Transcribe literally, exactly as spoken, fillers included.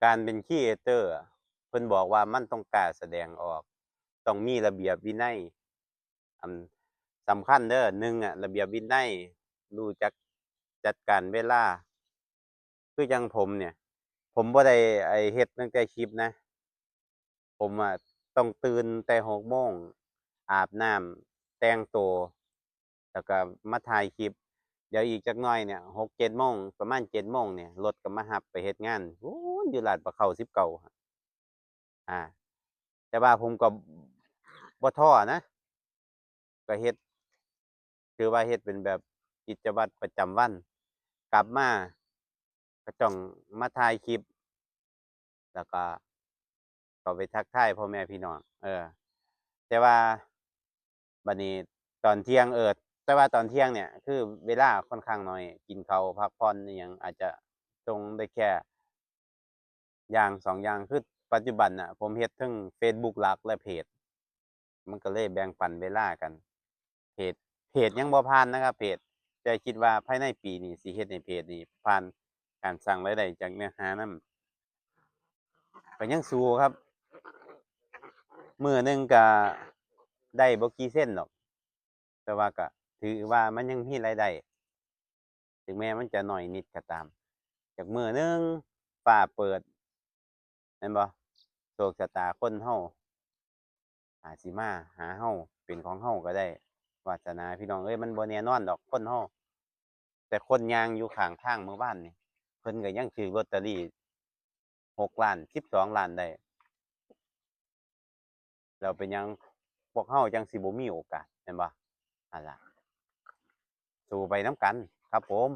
การเป็นครีเอเตอร์อะ เพิ่นบอกว่ามันต้องกล้าแสดงออก ต้องมีระเบียบวินัย อันสำคัญเด้อ หนึ่งอะ ระเบียบวินัย รู้จักจัดการเวลา คือจั่งผมเนี่ย ผมบ่ได้ไอ้เฮ็ดตั้งแต่คลิปนะ ผมอะต้องตื่นแต่หกโมง อาบน้ำ แต่งตัว แล้วก็มาถ่ายคลิป เดี๋ยวอีกจักหน่อยเนี่ย หกเจ็ดโมง ประมาณเจ็ดโมงเนี่ย รถก็มารับไปเฮ็ดงาน โอ้ย อยู่ลาดพร้าวสิบเก้า อ่า แต่ว่าผมก็บ่ท้อนะ ก็เฮ็ด ถือว่าเฮ็ดเป็นแบบกิจวัตรประจำวัน กลับมาก็ต้องมาถ่ายคลิป แล้วก็ ก็ไปทักทายพ่อแม่พี่น้อง เออ แต่ว่าบัดนี้ตอนเที่ยง เออ แต่ว่าตอนเที่ยงเนี่ย คือเวลาค่อนข้างน้อย กินข้าวพักผ่อนอิหยัง อาจจะส่งได้แค่ อย่างสองอย่าง คือปัจจุบันน่ะ ผมเฮ็ดทั้ง Facebook หลักและเพจ มันก็เลยแบ่งปันเวลากัน เพจ เพจยังบ่ผ่านนะครับ เพจ แต่คิดว่าภายในปีนี้สิเฮ็ดให้เพจนี้ผ่านการสร้างรายได้จากเนื้อหานำ ก็ยังสู้ครับ มื้อหนึ่งก็ได้บ่กี่เซนดอก แต่ว่าก็ถือว่ามันยังมีรายได้ ถึงแม้มันจะน้อยนิดก็ตาม จากมื้อหนึ่งฟ้าเปิด แม่นบ่ โชคชะตาคนเฮาอาจสิมาหาเฮา เป็นของเฮาก็ได้ วาสนาพี่น้องเอ้ย มันบ่แน่นอนดอกคนเฮา แต่คนย่างอยู่ข้างทางเมื่อวานนี่ เพิ่นก็ยังถืกลอตเตอรี่หกล้าน สิบสองล้านได้ แล้วเป็นหยังพวกเฮาจั่งสิบ่มีโอกาส แม่นบ่ นั่นล่ะ สู้ไปนำกันครับผม